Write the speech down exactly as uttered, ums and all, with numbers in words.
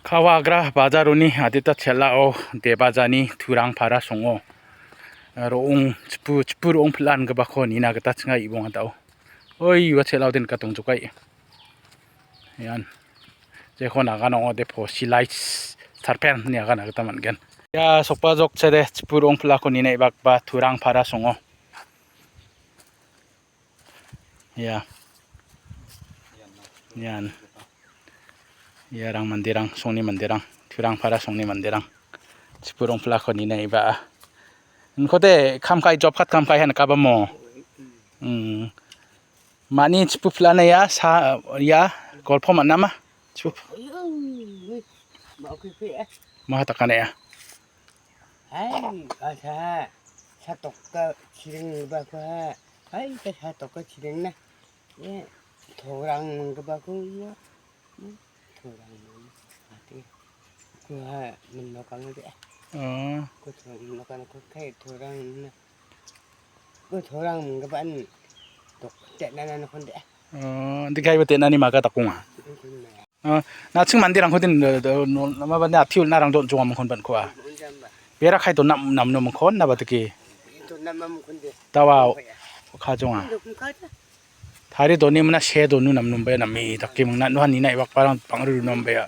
Kawagra bajaroni adita chel·ao debajani turang para songo. Ro·ong chipu, chipu ro·ong pil·angipako nina gita chinga ibonga dao. Oi, ua chel·ao den ka tongjokai. Ian jeko nagana ong·ode fossilized serpent ine agana gita man·gen. Ia sokbajok chede chipu ro·ong pil·ako nina ibagipa turang para songo. Ia. Ian. Iarang manderang, songni manderang, turang para songni manderang. Chipu ro·ong pil·ako nina iba. Inkode kam kai, job card kam kai han kabamo. Hmm. Mani chipu pil·ana ia, sa, ia, golpo man·ama. Chipu. Maha takana ia. Hai, kasa, satokka chiring bako ha. Hai, kasa tokka chiring na. Ye, torang mangkabako ya. Hmm, torang mangkabako. Ati. Ko ha, menokang de. Oh. Ko torang menokang ko kai torang na. Ko torang mangkabaan. Tok, tek na na na konde. Oh, dikai bete nani maka takunga. Ah, na·ching manderangko din, eh, eh, no, namaba ne ati ulnarang don·chonga mingkon ban koa. Bera kai don nam, namno mingkon naba dike. Dawa kajonga. Tari doni mina se donu namnum baya nami dake mingna noha nina ibak parang pangru nom baya.